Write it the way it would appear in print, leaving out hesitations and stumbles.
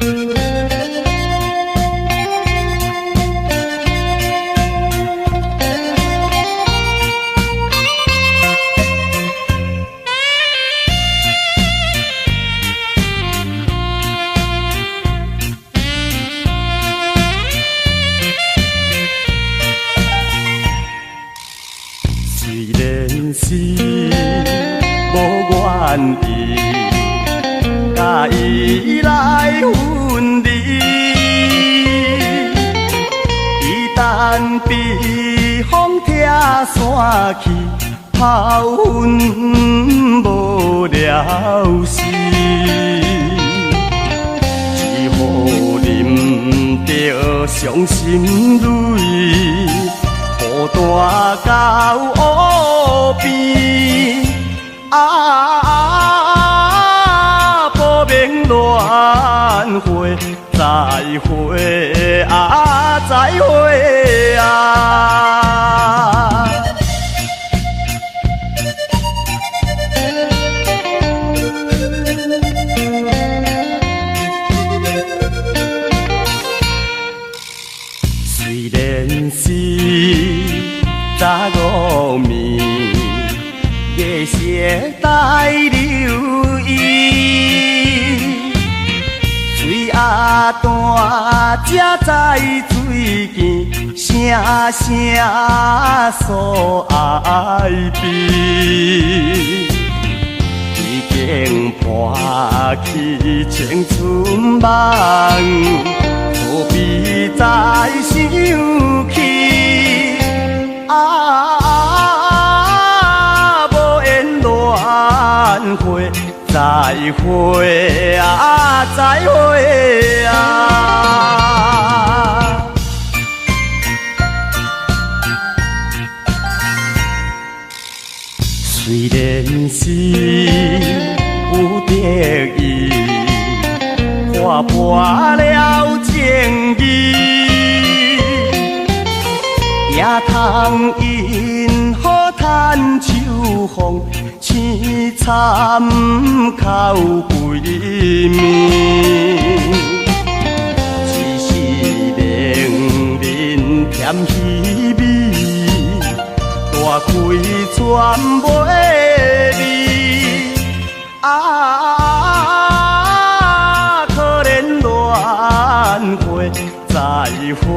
雖然是無願意，佮伊來分離，一旦被風拆散去，拋阮無了時，只好忍著傷心淚，孤單到湖邊，啊，無明戀會，再會啊，再會啊。雖然是早午暝，月色帶流伊，水仔彈才知水墘，聲聲訴哀悲。已經破去青春夢，何必再想起？啊，無緣戀會，再會啊，再會啊！雖然是有得意，看破了情義，也通因好嘆秋風，凄慘哭幾暝。只是令人添稀微，大開喘袂離。啊，可憐戀會，再會。